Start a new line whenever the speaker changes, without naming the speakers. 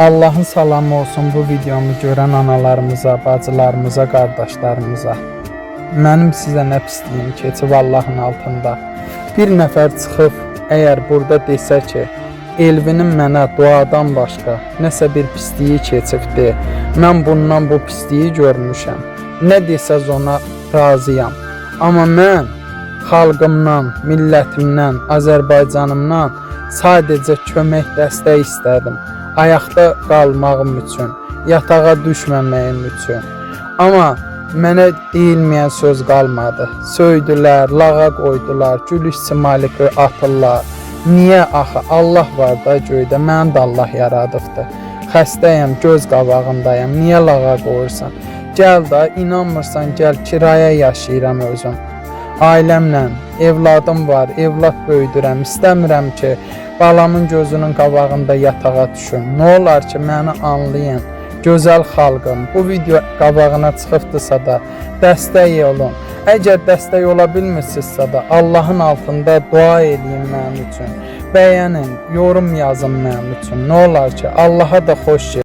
Allahın salamı olsun bu videomu görən analarımıza, bacılarımıza, qardaşlarımıza. Mənim sizə nə pisliyim keçib Allahın altında. Bir nəfər çıxıb əgər burada desə ki, Elvinin mənə duadan başqa nəsə bir pisliyi keçibdi. Mən bundan bu pisliyi görmüşəm. Nə desəz ona razıyam. Amma mən xalqımdan, millətimdən, Azərbaycanımdan sadəcə kömək, dəstək istədim. Ayaqda qalmağım üçün, yatağa düşməməyim üçün. Amma mənə deyilməyən söz qalmadı. Söydülər, lağa qoydular, gülüş simaliki atırlar. Niyə axı? Allah var da göydə, məni də Allah yaradıbdı. Xəstəyəm, göz qabağındayam. Niyə lağa qoyursan? Gəl da, inanmırsan, gəl kirayə yaşayıram özüm. Ailəmlə, evladım var, evlad böyüdürəm. İstəmirəm ki, balamın gözünün qabağında yatağa düşüm. Nə olar ki, məni anlayın. Gözəl xalqım, bu video qabağına çıxıbdısa da dəstək olun. Əgər dəstək ola bilmirsinizsə də Allahın altında dua eləyin mənim üçün. Bəyənin, yorum yazın mənim üçün. Nə olar ki, Allaha da xoş.